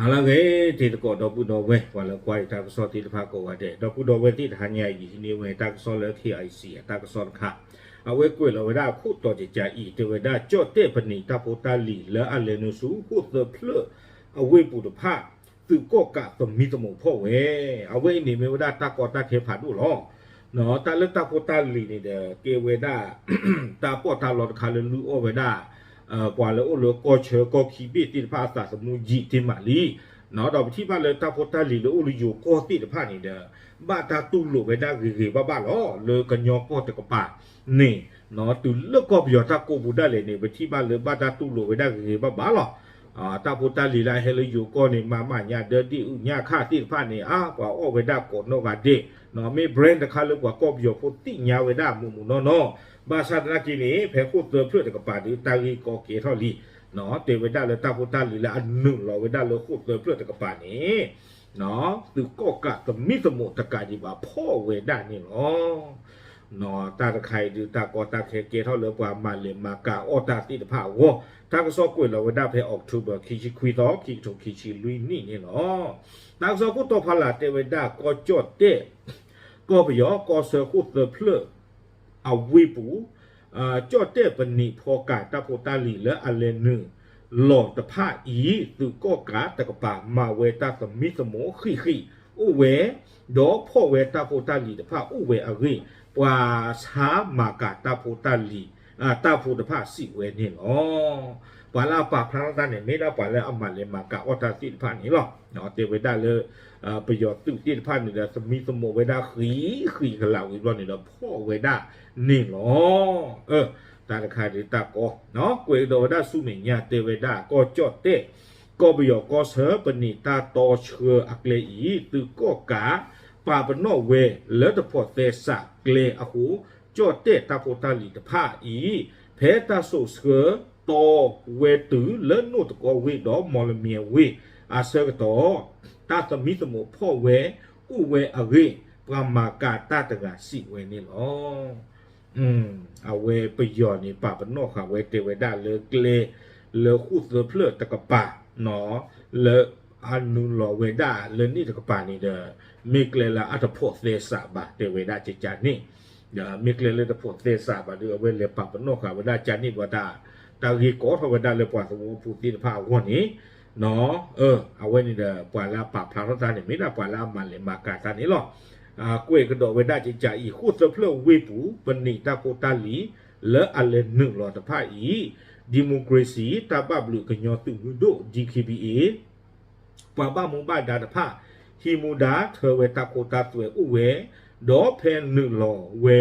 ဟါလၢအဂ့ၤ တံၤသကိးဒီပုၢ်ဒီဝဲၢ် ပှၤလၢကွၢ်ယတၢ်ကစီၣ်သ့ၣ်တဖၣ်ကိးဂၤဒဲး ဒီပုၢ်ဒီဝဲၢ်သ့ၣ်တဟါညါအံၤ ယဟံးန့ၢ်ဝဲတၢ်ကစီၣ်လၢ KIC အတၢ်ကစီၣ်တခါ, အဝဲကွဲးလီၤဝဲဒၣ်အခိၣ်တီတကးအံၤ တဲဝဲဒၣ် ကၠီၣ်တဲၣ်ပနံာ်တၢ်ဖိတၢ်လံၤလၢအလဲၤနုာ်ဆူ ဃိၣ်သၢဖျၢၣ်အဝ့ၢ်ပူၤတဖၣ် သုးကီၣ်ကးသမံသမိးဖီၣ်ဝဲ, အဝဲအံၤန့ၣ်မ့ၢ်ဝဲဒၣ်တၢ်ကီတၢ်ခဲဖးဒိၣ်လီၤ. တၢ်လၢတၢ်ဖိတၢ်လံၤန့ၣ်ဒီး ကဲဝဲဒၣ် တၢ်ပီးတၢ်လီတခါလၢလုၢ်အီၣ်ဝဲဒၣ် ပှၤလၢအိၣ်လၢကီၢ်ဆၢကီၢ်ခံဘ့ၣ်သ့ၣ်တဖၣ်အသးသမူယံာ်တ့ၢ်မးလံ. ဒီးပထံၣ်ဘၣ်လၢတၢ်ဖိတၢ်လံၤလၢအိၣ်လၢယိၤကီၢ်သ့ၣ်တဖၣ်န့ၣ်ဒီး ဘၣ်တၢ်တူၢ်လိာ်ဝဲဒၣ်ဂ့ၤဂ့ၤဘၣ်ဘၣ်လီၤ. လၢကညီကီၢ်တကပၤန့ၣ် တုၤလၢကီၢ်ပယီၤတၢ်ကိးပူၤဒၣ်လဲာ်န့ၣ် ပထံၣ်ဘၣ်လၢဘၣ်တၢ်တူၢ်လိာ်ဝဲဒၣ်ဂ့ၤဂ့ၤဘၣ်ဘၣ်လီၤ. တၢ်ဖိတၢ်လံၤလၢအဟဲလၢယိၤကီၢ်န့ၣ် မၤမၢ်ညါဒၢဒ့ၣ်အုၣ်ညၣ်ခၣ်သ့ၣ်တဖၣ်န့ၣ် အါ ပှၤအီၣ်ဝဲဒၣ်ကိးနီၢ်ဂၤဒဲး, မ့ၢ် brand တခါလၢပှၤကီၢ်ပယီၤဖိသ့ၣ်ညါဝဲဒၣ်မုာ်မုာ်နီၢ်နီၢ်, ဘၣ်ဆၣ်သနာ်က့န့ၣ် ဖဲဃိၣ်သၢဖျၢၣ်တကပၤဒီး တၢ်ဂ့ၢ်ကီကဲထီၣ်လံ. တဲဝဲဒၣ်လၢတၢ်ဖိတၢ်လံၤလၢအနုာ်လီၤဝဲဒၣ်လၢဃိၣ်သၢဖျၢၣ်တကပၤန့ၣ် သုးကီၣ်ကးသမံသမိးတကးဒံးဘၣ်ဖီၣ်ဝဲဒၣ်န့ၣ်လီၤ. တၢ်တခါအံၤဒုး တၢ်ကီတၢ်ခဲကဲထီၣ်လၢပှၤမၤလဲၤမၤကၤအီၣ်တၢ်သ့ၣ်တဖၣ်အဂီၢ်, တၢ်ကစီၣ်ကွဲးလီၤဝဲဒၣ်ဖဲ October ခံဆံခွံသီ ခံကထိခံဆံလွံၢ်နံၣ်န့ၣ်လီၤ. တၢ်ကစီၣ်ခိၣ်တီဖီလာ်တဲဝဲဒၣ် ကီၢ်ကၠီၣ်တဲၣ် ကီၢ်ပယီၤ ကီၢ်ဆၢဃိၣ်သၢဖျၢၣ် အဝ့ၢ်ပူၤ ကၠီၣ်တဲၣ်ပနံာ်ဖီကးတၢ်ဖိတၢ်လံၤလၢအလဲၤနုာ်လီၤတဖၣ်အံၤ သုးကီၣ်ကးတကပၤ မၤဝဲတၢ်သမံသမိးဃံးဃံးအိၣ်ဝဲ, ဒီးဖီၣ်ဝဲတၢ်ဖိတၢ်လံၤတဖၣ်အိၣ်ဝဲအဂ့ၢ် ပှၤဆါမၤကၤတၢ်ဖိတၢ်လံၤ တၢ်ဖိတဖၣ်စံးဝဲန့ၣ်လီၤ. ပှၤလၢအပာ်ဖျါထီၣ်တၢ်န့ၣ် မ့ၢ်ဒၣ်ပှၤလၢအမၤလဲၤမၤကၤအီၣ်တၢ်သ့ၣ်တဖၣ်န့ၣ်လီၤ. တဲဝဲဒၣ်လၢ ပယီၤသုးသ့ၣ်တဖၣ်န့ၣ်ဒီး သမံသမိးဝဲဒၣ်ဃံးဃံးကလးဝံၤဘျီန့ၣ်ဒီး ဖီၣ်ဝဲဒၣ်န့ၣ်လီၤ. တၢ်တခါဒုးတၢ်ကီ ကွဲးကဒီးဝဲဒၣ်ဆူမဲာ်ညါ တဲဝဲဒၣ် ကီၢ်ကၠီၣ်တဲၣ် ကီၢ်ပယီၤကီၢ်ဆၢ ပနံာ်တၢ်တီဆှၢအကျဲအံၤ သုးကီၣ်ကး ပာ်ပနီၣ်ဝဲလၢတဖိးသဲစးကျဲအဃိ ကၠီၣ်တဲၣ်တၢ်ဖိတၢ်လံၤတဖၣ်အံၤ ဖဲတၢ်စိာ်ဆှၢတီဝဲတုၤလၢနိၣ်တကီဝ့ၢ်ဒီးမီၣ်လမံၤဝ့ၢ်အဆၢကတီၢ် တၢ်သမံသမိးဖီၣ်ဝဲအိၣ်ဝဲအဂ့ၢ် ပှၤမၤကၤတၢ်တဂၤစံးဝဲန့ၣ်လီၤ. အဝဲပယီၤန့ၣ် ပာ်ပနီၣ်ဃာ်ဝဲတဲဝဲဒၣ်လၢကျဲ လၢဃိၣ်သၢဖျၢၣ်တကပၤ လၢအနုာ်လီၤဝဲဒၣ်လၢန့ၣ်တကပၤန့ၣ်ဒီး မ့ၢ်ကျဲလၢအတဖိးသဲစးဘၣ် တဲဝဲဒၣ်ကကန့ၣ်, ဒီးမ့ၢ်ကျဲလၢတဖိးသဲစးဘၣ်ဒီး အဝဲလဲၤပာ်ပနီၣ်ဃာ်ဝဲဒၣ်ကန့ၣ်ဘျီတၢ် တၢ်ဂ့ၢ်ကီထီၣ်ဝဲဒၣ်လၢပှၤသဝီဖိသ့ၣ်တဖၣ်အဂီၢ်န့ၣ် အဝဲန့ၣ်ဒီး ပှၤလၢအပာ်ဖျါထီၣ်တၢ်န့ၣ် မ့ၢ်ဒၣ်ပှၤလၢအမၤလဲၤမၤကၤတၢ်န့ၣ်လီၤ. ကွဲးကဒီးဝဲဒၣ်ကကအံၤ ဃိၣ်သၢဖျၢၣ်ဝ့ၢ်ပူၤ ပနံာ်တၢ်ဖိတၢ်လံၤ လၢအလဲၤနုာ်လီၤတဖၣ်အံၤ ဒံၣ်မိၣ်ကရ့ၣ်စံၣ် တၢ်ဘၣ်ဘျုးကညီသုးမုၢ်ဒိၣ် DKBA ပှၤဘၣ်မူဘၣ်ဒါတဖၣ် ဟံးမူဒါထၢဝဲတၢ်ခိတၢ်သွဲအိၣ်ဝဲ, ဒီးဖဲနုာ်လီၤဝဲ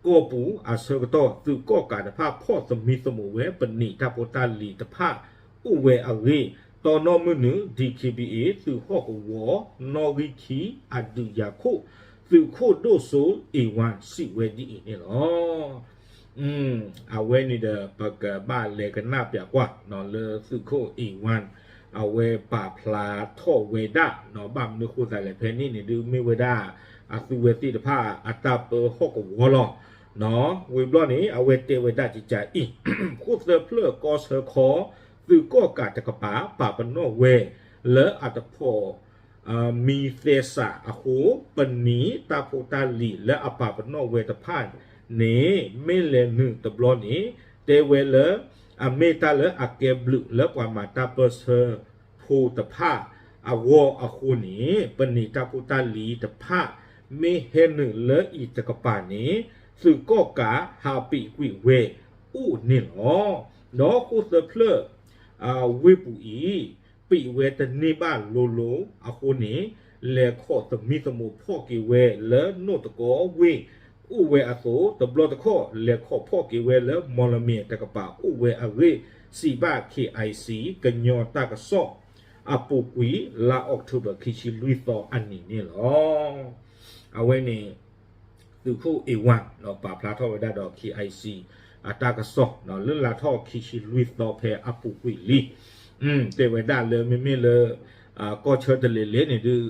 ကီၢ်ပူၤအဆၢကတီၢ် သုးကီၣ်ကးတဖၣ်ဖီၣ်သမံသမိးဝဲ ပနံာ်တၢ်ဖိတၢ်လံၤတဖၣ်အိၣ်ဝဲအဂ့ၢ် တီနီၣ်မုၢ်နုာ် DKBA သုးဟီၣ်ကဝီၤ နီၣ်ဂံၢ်ခံအဒုးယၤခိၣ် သုးခိၣ်ဒိၣ်စိအ့ဝၣ်စံးဝဲဒ်အံၤန့ၣ်လီၤ. အဝဲန့ၣ်ဒီး ပကဘၣ်လဲၤကနၣ်ပျးကွၢ် လၢသုးခိၣ်အ့ဝၣ် အဝဲပာ်ဖျါထီၣ်ဝဲဒၣ် ဘၣ်မနုၤဃိသးလဲၣ် ဖဲန့ၣ်န့ၣ်ဒုးမ့ၢ်ဝဲဒၣ် အသုဝဲသ့ၣ်တဖၣ်အတၢ်ပၢဟီၣ်ကဝီၤလီၤ. ဝံၤဘျီန့ၣ် အဝဲတဲဝဲဒၣ်ကကအံၤ ဃိၣ်သၢဖျၢၣ်ကီၢ်ဆၢခီ သုးကီၣ်ကးတကပၤ ပာ်ပနီၣ်ဝဲ လၢအတဖိး မံၤသဲစးအဃိ ပနံာ်တၢ်ဖိတၢ်လံၤလၢအပာ်ပနီၣ်ဝဲတဖၣ်န့ၣ် မ့ၢ်လဲၤနုာ်တဘျီန့ၣ် တဲဝဲလၢ အမ့ၢ်တၢ်လၢအကဲဘျုးလၢပှၤမၤတၢ်ပၢဆှၢဖိတဖၣ်အဂီၢ်အဃိန့ၣ် ပနံာ်တၢ်ဖိတၢ်လံၤတဖၣ် မ့ၢ်ဟဲနုာ်လၢအံၤတကပၤန့ၣ် သုးကီၣ်ကးဟးပံာ်ကွံာ်ဝဲအိၣ်န့ၣ်လီၤ. ဒီးဃိၣ်သၢဖျၢၣ် ဝ့ၢ်ပူၤအံၤ ပံာ်ဝဲတန့ၢ်ဘၣ်လိၤလိၤအဃိန့ၣ် လဲၤခိးသမံသမိးဖီၣ်က့ၤဝဲလၢနိၣ်တကီဝ့ၢ်အိၣ်ဝဲအသိး တဘျီတခီၣ် လဲၤခိးဖီၣ်က့ၤဝဲလၢမီၣ်လမံၤတကပၤအိၣ်ဝဲအဂ့ၢ် စံးဘၣ် KIC ကညီတၢ်ကစီၣ်အပူၤကွံာ် လါအီးကထိဘၢၣ် ခံဆံလွံၢ်သီအနံၤန့ၣ်လီၤ. အဝဲန့ၣ် သုးခိၣ်အ့ဝၣ် ပာ်ဖျါထီၣ်ဝဲဒၣ်ဒီး KIC အတၢ်ကစီၣ် လၢလါထီၣ်ခံဆံလွံၢ်သီဖဲအပူၤကွံာ်လံ. တဲဝဲဒၣ်လၢမ့မ့ၢ်လၢ ကီၢ်ဆၢတလဲၤလဲၤန့ၣ်ဒုး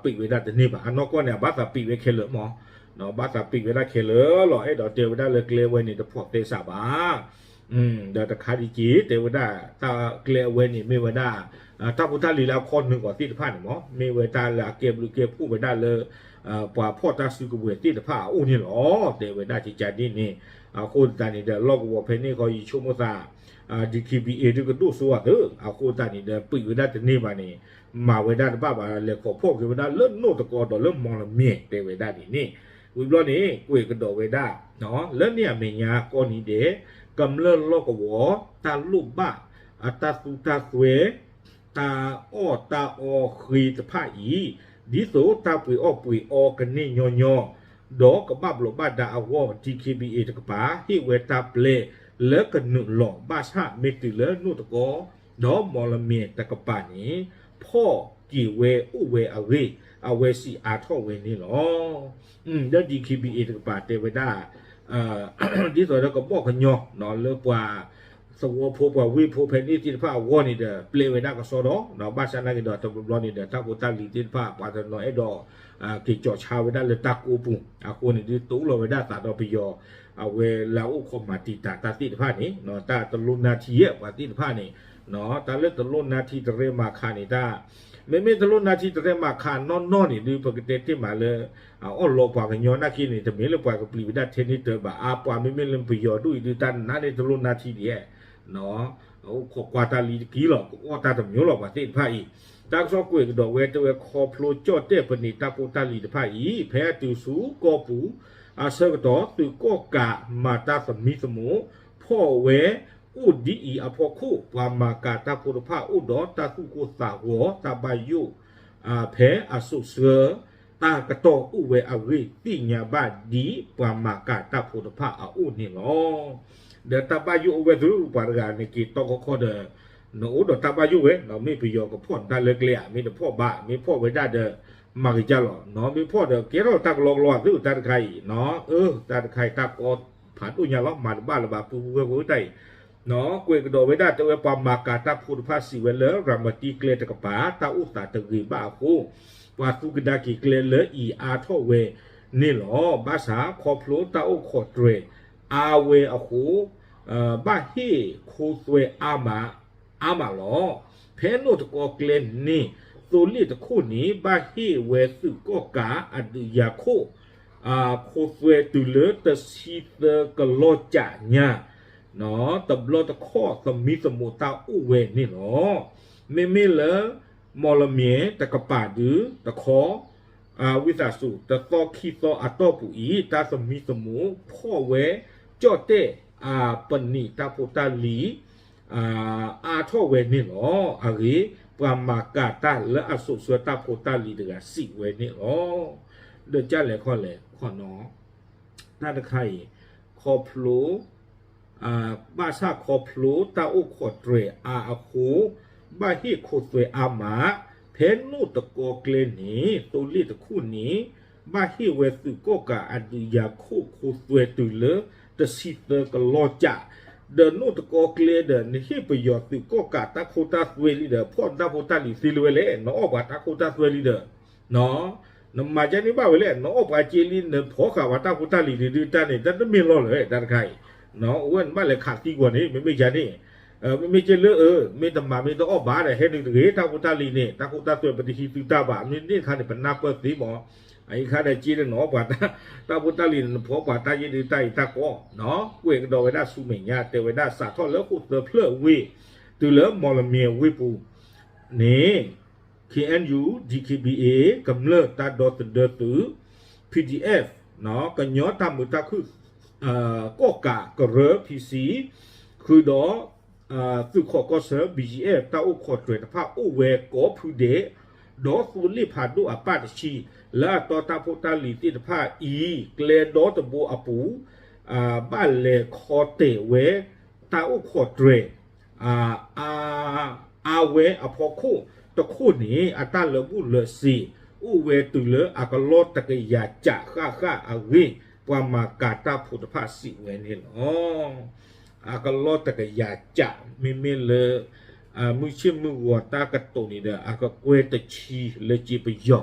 ပံာ်ဝဲဒၣ်တန့ၢ်ဘၣ်. အနီၢ်ကီၢ်န့ၣ် အဘၣ်သးပံာ်ဝဲခဲလၢာ်မး, ဘၣ်သးပံာ်ဝဲဒၣ်ခဲလၢာ်လီၤ. အဲၣ်ဒိးတဲဝဲဒၣ်လၢကျဲဝဲန့ၣ် တဖိးသဲစးဘၣ်. ဒီးတခါဒံးက့ၤ တဲဝဲဒၣ်တၢ်ကျဲအဝဲန့ၣ် မ့ၢ်ဝဲဒၣ် တၢ်ဖိတၢ်လံၤလၢအခီၣ်နုာ်ဂီၤသ့ၣ်တဖၣ်န့ၣ်မ့ၢ် မ့ၢ်ဝဲတၢ်လၢအကဲဘျုးကဲဖှိၣ်ဝဲဒၣ်လၢ ပှၤဖီၣ်တၢ်စုကဝဲၤသ့ၣ်တဖၣ်အအိၣ်န့ၣ်လီၤ. တဲဝဲဒၣ်ကကါဒ်န့ၣ် အဃိသတးန့ၣ်ဒီး လီၢ်ကဝီၤဖဲန့ၣ်ခီ ယဆိကမိၣ်သး DKBA ဒုးကဒိၣ်စိအသး အဃိသတးန့ၣ်ဒီး ပံးဝဲဒၣ်တန့ၢ်ဘၣ်န့ၣ် မၤဝဲဒၣ်တဘၣ်ဘၣ် လဲၤခိးဖီၣ်က့ၤဝဲဒၣ်လၢနိၣ်တကီဒီးလၢမီၣ်လမၠဲၣ် တဲဝဲဒၣ်ဒ်န့ၣ် ဝံၤဘျီန့ၣ် ကွဲးကဒီးဝဲဒၣ် လၢန့ၣ်အမဲာ်ညါကီနံၤဒဲး ကမျၢၢ်လီၢ်ကဝီၤ တၢ်လိၣ်ဘၣ် အတၢ်သူတၢ်သွဲ တၢ်အီၣ်တၢ်အီဃ့တဖၣ်အံၤ ဒ်သိးတၢ်ပှ့ၤအီၣ်ပှ့ၤအီကန့ၢ်ညီညီ ဒီးကဘၣ်ဘျီးဘၣ်ဒါအဂီၢ် DKBA တကပၤ ဟ့ၣ်ဝဲတၢ်ပျဲလၢကနုာ်လီၤ ဘၣ်ဆၣ်မ့ၢ်တုၤလၢနိၣ်တကီ ဒီးမီၣ်လမၠဲၣ်တကပၤန့ၣ် ဖီၣ်က့ၤဝဲအိၣ်ဝဲအဂ့ၢ် အဝဲစံးအါထီၣ်ဝဲန့ၣ်လီၤ. ဒီး DKBA တကပၤတဲဝဲဒၣ် ဒ်သိးဒီးကဘီၣ်ကညီ လၢပှၤသဝီဖိပှၤဝ့ၢ်ဖိဖဲန့ၣ်သ့ၣ်တဖၣ်အဂီၢ်န့ၣ်ဒီး ပျဲဝဲဒၣ်ကစီဒီ ဘၣ်ဆၣ်နာ်က့ဒီးတဘျီဘျီန့ၣ်ဒီး တၢ်ဖိတၢ်လံၤသ့ၣ်တဖၣ် ပှၤတနီၤအဲၣ်ဒိး က့ၤကၠီၤဆါဝဲဒၣ်လၢတၢ်ကိးပူၤ အဃိန့ၣ်ဒုး တအိၣ်လီၤဝဲဒၣ်သးဒီးပယီၤ အဝဲလၢအအိၣ်ခိးမၤတံာ်တာ်တၢ်သ့ၣ်တဖၣ်န့ၣ် တၢ်တလိၣ်နါထံယဲၢ်ပှၤသ့ၣ်တဖၣ်န့ၣ် တၢ်လၢတလိၣ်နါထံတရဲမၤခးန့ၣ်တၢ် မ့မ့ၢ်တလိၣ်နါထံတရဲမၤခးနီၢ်နီၢ်န့ၣ်ဒုး ပကတဲတ့ၢ်မးလၢ အအီၣ်လီၤပှၤကညီနာ်က့န့ၣ် တမ့ၢ်လၢပှၤကပျံၤဝဲဒၣ်ထဲန့ၣ်တၢ်ဘၣ် အါပှၤမ့မ့ၢ်လၢပယီၤဒိၣ်အံၤဒုး တၢ်နါန့ၣ်တလိၣ်နါထံဒ် အိၣ်ခိးကွၢ်တၢ်လံတက့ၢ်လီၤ ကအီၣ်တၢ်တမံၤလီၤ ပှၤသ့ၣ်တဖၣ်အံၤ တၢ်ကစီၣ်ကွဲးကဒီးဝဲ တဲဝဲခီဖျိကၠီၣ်တဲၣ်ပနံာ်တၢ်ဖိတၢ်လံၤတဖၣ်အံၤ ဖဲအတုၤဆူကီၢ်ပူၤ အဆၢကတီၢ် သုးကီၣ်ကးမၤတၢ်သမံသမိး ဖီၣ်ဝဲ အိၣ်ဒ်အံၤအဖီခိၣ် ပှၤမၤကၤတၢ်ဖိတဖၣ်အိၣ်ဒီးတၢ်သူၣ်ကိၢ်သးဂီၤ တၢ်ဘၣ်ယိၣ် ဖဲအစိၤဆှၢ တၢ်ကတီၢ်အိၣ်ဝဲအဂ့ၢ် သ့ၣ်ညါဘၣ်ဒ်ပှၤမၤကၤတၢ်ဖိတဖၣ်အအိၣ်န့ၣ်လီၤ. ဒီးတၢ်ဘၣ်ယိၣ်အိၣ်ဝဲသု ပှၤတဂၤန့ၣ်က့ၤတီခီခီဒီး နအိၣ်ဒီးတၢ်ဘၣ်ယိၣ်ဝဲ မ့ၢ်ပယီၤကဖီၣ်နတၢ်လၢကျဲဧါ မ့ၢ်တဖီၣ်ဘၣ် မ့ၢ်ဖီၣ်ဝဲဒၣ်ဒီး မၤက့ၤကၢ်လီၤ မ့ၢ်ဖီၣ်ဒီးကဲထီၣ်တၢ်ကလီကလီသု တၢ်တခါအံၤ အၢ တၢ်တခါအံၤတၢ်ကီဖးဒိၣ်ညါလီၤ မၤတဘၣ်လၢၤဘၣ် ပုၢ်ပုၢ်ဝဲၢ်ဝဲတၢ်အံၤ ကွဲးကဒီးဝဲဒၣ် တဲဝဲပှၤမၤကၤတၢ်ဖိတဖၣ်စံးဝဲလၢ ရၤမတံကျဲတကပၤ တၢ်အိၣ်သးတဂ့ၤဘၣ်အဃိ ပှၤသူကဒါက့ၤကျဲလၢအံၤအါထီၣ်ဝဲန့ၣ်လီၤ. ဘၣ်ဆၣ်ခီဖျိတၢ်အိၣ်ခိးတြဲၤအါဝဲအဃိ ဘၣ်ဟ့ၣ်ခိသွဲအါမး အါမးလီၤ. ဖဲနိၣ်တကီကျဲန့ၣ် သိလ့ၣ်တခိၣ်န့ၣ် ဘၣ်ဟ့ၣ်ဝဲသုးကီၣ်ကးအဒုးယၤခိၣ် ခိသွဲတုၤလၢတဆံသၢကလီၢ်ကၠးညါ တဘျီတခီၣ်သမံသမိးတၢ်အိၣ်ဝဲန့ၣ်လီၤ. မ့မ့ၢ်လၢ မီၣ်လမၠဲၣ်တကပၤဒုးတခီ ဝံသးစူၤ တသီခံသီအတီၢ်ပူၤအံၤ တၢ်သမံသမိးဖီၣ်ဝဲ ကၠီၣ်တဲၣ်အပနံာ်တၢ်ဖိတၢ်လံၤ အါထီၣ်ဝဲန့ၣ်လီၤ. အဂ့ၢ် ပှၤမၤကၤတၢ်လၢအစိၤဆှၢတၢ်ဖိတၢ်လံၤတဂၤစံးဝဲန့ၣ်လီၤ. ဒီးကၢ်လဲၤခီလဲၤခီနီၤ တၢ်တခါအံၤ ခီဖျိ ဘၣ်ဆၣ်ခီဖျိတၢ်အိၣ်ခိးတြဲၤအါအဃိ ဘၣ်ဟ့ၣ်ခိသွဲအါမး ဖဲနိၣ်တကီကျဲန့ၣ် သိလ့ၣ်တခိၣ်န့ၣ် ဘၣ်ဟ့ၣ်ဝဲသုးကီၣ်ကးအဒုးယၤခိၣ်ခိသွဲတုၤလၢတဆံသၢကလီၢ်ကၠး ဒီးနိၣ်တကီကျဲဒီး နဟ့ၣ်ပယီၤသုးကီၣ်ကးတၢ်ခိတၢ်သွဲလံဒီး ဖီၣ်တၢ်ဖိတၢ်လံၤသ့လၢၤဝဲလဲၣ် နအီၣ်ပှၤတၢ်ခိတၢ်သွဲလံဒီး နမၤကဲန့ၣ်ဘၣ်ဝဲလဲၣ် နအီၣ်ပှၤက့လံ နဖီၣ်ဃာ်ပှၤတၢ်ဖိတၢ်လံၤဒုးဒုးတၢ်န့ၣ် တၢ်တမ့ၢ်လီၢ်လၢၤ တၢ်တခါအံၤ အဝဲနဘၣ်လဲၤခးသံကွံာ်န့ၣ် မ့မ့ၢ်ယၤန့ၣ် မ့မ့ၢ်ကဲလၢအ မ့ၢ်တမၤမ့ၢ်တအီၣ်ဘၣ်ဒီး ဟဲနုာ်တဂ့ၤ တၢ်ဖိတၢ်လံၤန့ၣ် တၢ်ခိတၢ်သွဲပတဟံးသုတၢ်ဘၣ် မ့ၢ်န့ၣ်တခါန့ၣ် ပနၢ်ပၢၢ်သ့မး အအံၤခါဒီးက့ဒီးနအီၣ်ပှၤ တၢ်ဖိတၢ်လံၤန့ၣ် နဖီၣ်ပှၤတၢ်ယဲၢ်ဒုးတၢ်အံၤတၢ်ကီ ကွဲးကဒီးဝဲဒၣ်ဆူမဲာ်ညါ တဲဝဲဒၣ်စးထီၣ်လၢဃိၣ်သၢဖျၢၣ်ဝ့ၢ် တုၤလၢမီၣ်လမၠဲၣ်ဝ့ၢ်ပူၤန့ၣ် ခ့ၣ်အဲၣ်ယူၣ် ဒံၣ်ခ့ၣ်ဘံၣ်အ့ၣ် ကမျၢၢ်တၢ်ဒီသဒၢသုး ပီၣ်ဒံၣ်အဲၣ် ကညီတၢ်မုာ်တၢ်ခုၣ် ကီၣ်ကးကရၢ ပီၣ်စံၣ် ဃုာ်ဒီး သုးခိးကီၢ်ဆၢ ဘံၣ်ယံၣ်အဲၣ် တၢ်အိၣ်ခိးတြဲၤတဖၣ်အိၣ်ဝဲကိးဖုဒဲး ဒီးသိလ့ၣ်ဖးဒိၣ်အပၣ်တဆံ လၢအတီတၢ်ဖိတၢ်လံၤသ့ၣ်တဖၣ်အံၤ ကျဲဒီတဘိအပူၤ ဘၣ်လဲၤခီတဲာ်ဝဲ တၢ်အိၣ်ခိးတြဲၤ အါဝဲအဖီခိၣ်တခိၣ်န့ၣ် အတၢ်လၢာ်ဘူၣ်လၢာ်စ့ၤ အိၣ်ဝဲတုၤလၢအကလီၢ်တကယၤကးဃၣ်ဃၣ်အဂ့ၢ် ပှၤမၤကၤတၢ်ဖိတဖၣ်စံးဝဲန့ၣ်လီၤ. အကလီၢ်တကယၤကး မ့မ့ၢ်လၢ မုၢ်ဆ့ၣ်မုၢ်ဂီၤတၢ်ကတိၤန့ၣ်ဒီး အကကွဲၢ်တဆံလၢက့ပယီၤ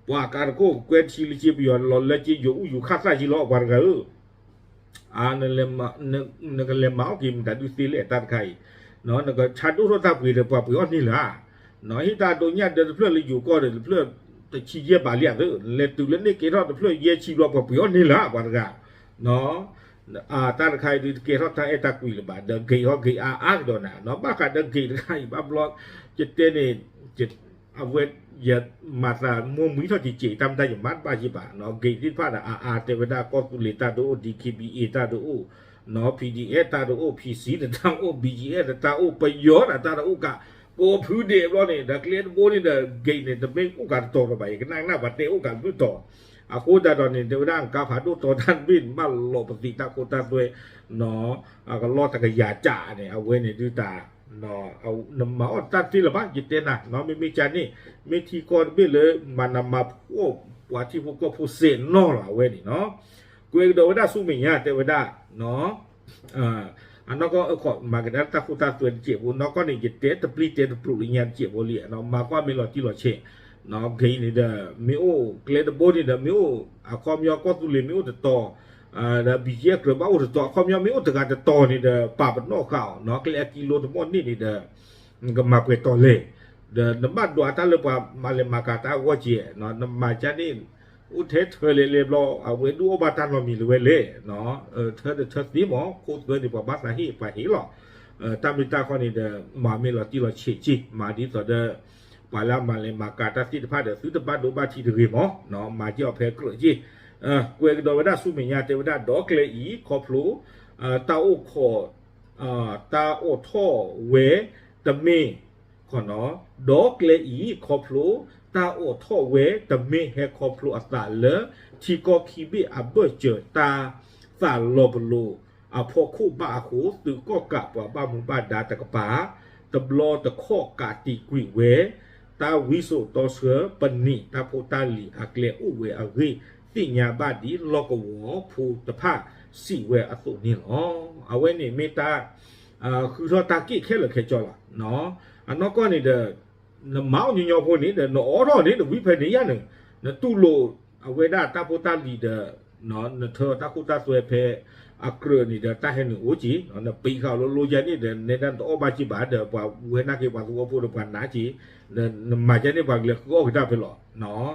ပှၤကးတခိၣ်ကကွဲၢ်တဆံလၢက့ပယီၤ လီၤလၢက့ယိၤအူယိၤခၣ်သၣ်ယံလီၤ ပှၤတဂၤဧၢ နလဲၤမၤအီၣ်က့ၤမတၤဒုးသ့လဲၣ်တၢ်တခါအံၤ, နကဆါဒိၣ်ထီၣ်တၢ်ပှ့ၤဒီးပှၤပှ့ၤအီၣ်န့ၢ်လၢၤဧါ, ဟ့ၣ်တၢ်ဒိညၣ်ဒၢတဖျၢၣ်လၢယိၤကီၢ်ဒီး တဖျၢၣ်တဆံယဲၢ်ဘးလံဧါသ့, လဲၤတုၤလၢန့ၣ်ကဲထီၣ်တဖျၢၣ်ယဲၢ်ဆံဘျီပှၤပှ့ၤအီၣ်န့ၢ်လၢၤဧါ ပှၤတဂၤ တၢ်တခါအံၤဒုးတကဲထီၣ်တၢ်အဲၣ်တၢ်ကွံလၢၤဘၣ်, ဒီး gate ဟီ gate အါအါကဒီးနၤ, ဘၣ်ဃးဒီး gate တခါအံၤဘၣ်ဘျီ, ယတဲန့ၣ်, အဝဲ ယမၤသးမိၢ်မှံထီၣ်က့ၤက့ၤ တၢ်မတၤယမၤတဘၣ်ယံၤဘၣ်, gate သ့ၣ်တဖၣ်ဒီးအါအါ တဲဝဲဒၣ်ကီၢ်သူလ့ၤတၢ်တအိၣ်, DKBA တၢ်တအိၣ်, PDF တၢ်တအိၣ်, PC တၢ်တအိၣ်, BGF တၢ်တအိၣ်, ပယီၤဒီးတၢ်တအိၣ်ကး, ကိးဖုဒဲးဘျီန့ၣ် ဒီးကျဲတဘိန့ၣ်ဒီး gate န့ၣ် တမ့ၢ်အိၣ်ကးတတီၤလၢၤဘၣ်, ယကနၣ်ကနၣ်ပှၤတဲအိၣ်ကးဘျုးတီၤ, အဃိသတးဒီးန့ၣ် တဲဝဲဒၣ်ကါဖးဒိၣ်တီတၢ်တဘ့ၣ်န့ၣ် ဘၣ်လီၤပသံးတၢ်ခိတၢ်သွဲ ကလီတကယၤကၠးန့ၣ် အဝဲန့ၣ်ဒုးတၢ် နမၤအီၣ်တၢ်တသ့လၢၤဘၣ် ယတဲနၤ, မ့မ့ၢ်ကန့ၣ် မ့ၢ်ထံကီၢ်တဘ့ၣ်လၢ မၤနးမၤဖှီၣ်ပှၤထံဖိကီၢ်ဖိစဲးနီၢ်လီၤ အဝဲန့ၣ်နီၤ, ကွဲးကဒီးဝဲဒၣ်ဆူမဲာ်ညါ တဲဝဲဒၣ် အနီၢ်ကီၢ် မၤကဒါတၢ်ခိတၢ်သွဲတစဲးဖိ, နီၢ်ကီၢ်န့ၣ် ယတဲတပျံၤတဲတပျိးလၢညါတစဲးဖိလံ, မၤကွၢ်မ့ၢ်လီၤတံၢ်လီၤဆဲး, က့ၤန့ၣ်ဒီး မ့ၢ်အိၣ်ကျဲတဘိန့ၣ်ဒီး မ့ၢ်အိၣ်အခီပညီကီၢ်သူလ့ၤမ့ၢ်အိၣ်တတီၤ, ဒီး BGF ကြၢးဘၣ်အိၣ်တတီၤ, အခီပညီမ့ၢ်အိၣ်တဂၤတတီၤန့ၣ်ဒီး ပာ်ပနီၣ်ဃာ်အီၤနီၤ, ကျဲအကံလိတမီၢ်န့ၣ်န့ၣ်ဒီး ကမၤပှဲၤတီၤလဲၣ်, ဒီးနဘၣ်ဒွးတၢ်လၢပှၤမၤလဲၤမၤကၤတၢ်အဂီၢ်ကဲ, နမၤကန့ၣ် အိၣ်ထဲထၢလဲၤလဲၤဘျီ အဝဲဒုးအီၣ်ဘၣ်တၢ်နီတမံၤလၢၤဝဲလဲၣ်, ထၢဒီးထၢသ့မး ခိသွဲန့ၣ် ပှၤဘၣ်သးဟ့ၣ်ပှၤဟ့ၣ်လီၤ, တၢ်မ့ၢ်တၢ်ခီန့ၣ်ဒီး မၤမ့ၢ်လီၤတံၢ်လီၤဆဲးက့ၤ မၤဒ်သိးဒီး ပှၤလၢအမၤလဲၤမၤကၤတၢ်သ့ၣ်တဖၣ်ဒီး သုတဘၣ်ဒိဘၣ်ထံးတဂ့ၤမး, မၤက့ၤအီၤဖဲကြၢးက့ၤ, ကွဲးကဒီးဝဲဒၣ်ဆူမဲာ်ညါ တဲဝဲဒၣ်ဒီးကျဲအံၤ ခီဖျိ တၢ်အိၣ်ခိး တၢ်အိၣ်ထီၣ်ဝဲတမ့ၢ် ဒီးကျဲအံၤ ခီဖျိ တၢ်အိၣ်ထီၣ်ဝဲတမ့ၢ်ဟဲခီဖျိအသးလၢ ထံကီၢ်ခံဘ့ၣ်အဘၢၣ်စၢၤတၢ်သးလီၤပလိာ်အဖီခိၣ်ဘၣ်အဃိ သုးကီၣ်ကးပှၤဘၣ်မူဘၣ်ဒါတကပၤ တဘျီတခီၣ်ကးတံာ်ကွံာ်ဝဲ တၢ်ဝံစိာ်တီဆှၢပနံာ်တၢ်ဖိတၢ်လံၤအကျဲအိၣ်ဝဲအဂ့ၢ် သ့ၣ်ညါဘၣ်ဒ်လီၢ်ကဝီၤဖိတဖၣ်စံးဝဲအသိးန့ၣ်လီၤ. အဝဲန့ၣ်မ့ၢ်တၢ် ဃုထီၣ်တၢ်က့ၣ်ခဲလၢာ်ခဲဆ့လီၤ. အနီၢ်ကီၢ်န့ၣ်ဒီး နမၤအီၣ်ညီညီဖိန့ၣ်ဒီး နအိးထီၣ်န့ၣ် နဝံဖဲန့ၣ်ယါန့ၣ် နတူၢ်လိာ်အဝဲဒၣ်တၢ်ဖိတၢ်လံၤဒီး နထၢတၢ်ခိတၢ်သွဲဖဲအကြၢးန့ၣ်ဒီး တၢ်ဟဲနုာ်အိၣ်က့ၤ နပံးဃာ်လိလိယါန့ၣ်ဒီး နဲဒၣ်နတအီၣ်ဘၣ်က့ၤဘၣ်ဒီး ပှၤဝဲနာ်က့ၤပှၤသဝီဖိဒီးပှၤနာ်က့ၤ နမၤယါန့ၣ် ပှၤကလဲၤဃုအီၣ်က့ၤတၢ်ဖဲလီၤ. တၢ်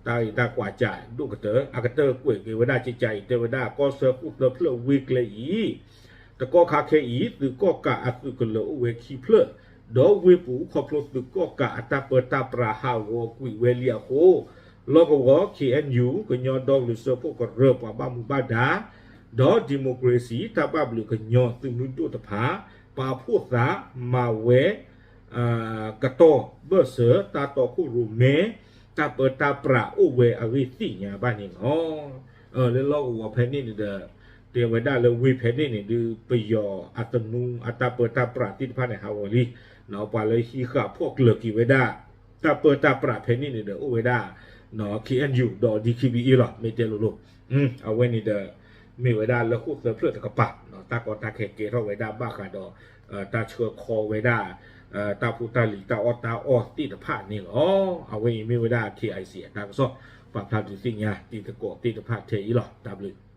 ဂ့ၢ်တၢ်ကွၢ်ကၠးဒိၣ်ကတၢၢ် အကတၢၢ်ကွဲးက့ၤဝဲဒၣ်ကကးအံၤ တဲဝဲဒၣ် ကီၢ်ဆၢဃိၣ်သၢဖျၢၣ်ဝ့ၢ်ကျဲအံၤ တကီၢ်ခါခဲအံၤ သုးကီၣ်ကးအသုးကလၢၤအိၣ်ဝဲခံဖျၢၣ် ဒီးဝ့ၢ်ပူၤခီဖျိသုးကီၣ်ကးအတၢ်ပၢတၢ်ပြးဟးဂီၤကွံာ်ဝဲလံအဃိ လီၢ်ကဝီၤ ခ့ၣ်အဲၣ်ယူၣ် ကညီဒီကလုာ်စၢဖှိၣ်ကရၢပှၤဘၣ်မူဘၣ်ဒါ ဒီး democracy တၢ်ဘၣ်ဘျုးကညီသုးမုၢ်ဒိၣ်တဖၣ် ပာ်ဖှိၣ်သးမၤဝဲ ကတီၢ်ဘၢၣ်စၢၤ တၢ်တီခိၣ်ရိၣ်မဲ တၢ်ပၢတၢ်ပြးအိၣ်ဝဲအဂ့ၢ်သ့ၣ်ညါဘၣ်န့ၣ်လီၤ. လၢလီၢ်ကဝီၤဖဲန့ၣ်န့ၣ်ဒီး တဲဝဲဒၣ်လၢဝ့ၢ်ဖဲန့ၣ်န့ၣ်ဒုး ပယီၤအသနူအတၢ်ပၢတၢ်ပြးသ့ၣ်တဖၣ်န့ၣ် ဟးဂီၤလံ. ပှၤလၢဟံးဃာ်ဖီၣ်ကျၢၤက့ၤဝဲဒၣ် တၢ်ပၢတၢ်ပြးဖဲန့ၣ်န့ၣ်ဒီး အိၣ်ဝဲဒၣ် ခ့ၣ်အဲၣ်ယူၣ် ဒီး ဒီကဘ့ၣ်အ့လီၤ မ့ၢ်တဲလိၤလိၤ အဝဲန့ၣ်ဒီး မ့ၢ်ဝဲဒၣ်လၢဃိၣ်သၢဖျၢၣ်တကပၤ တၢ်ကီတၢ်ခဲကဲထီၣ်ဝဲဒၣ်ဘၣ်ဃးဒီး တၢ်ဆှၢခီဝဲဒၣ် တၢ်ဖိတၢ်လံၤတၢ်အီၣ်တၢ်အီသ့ၣ်တဖၣ်န့ၣ်လီၤ. အဝဲအံၤမ့ၢ်ဝဲဒၣ် ခ့ၣ်အဲၣ်ယူၣ် အတၢ်ကစီၣ် ပာ်ဖျါဒုးသ့ၣ်ညါတံၤသကိးသ့ၣ်တဖၣ်ထဲအံၤလီၤ. တၢ်ဘျုး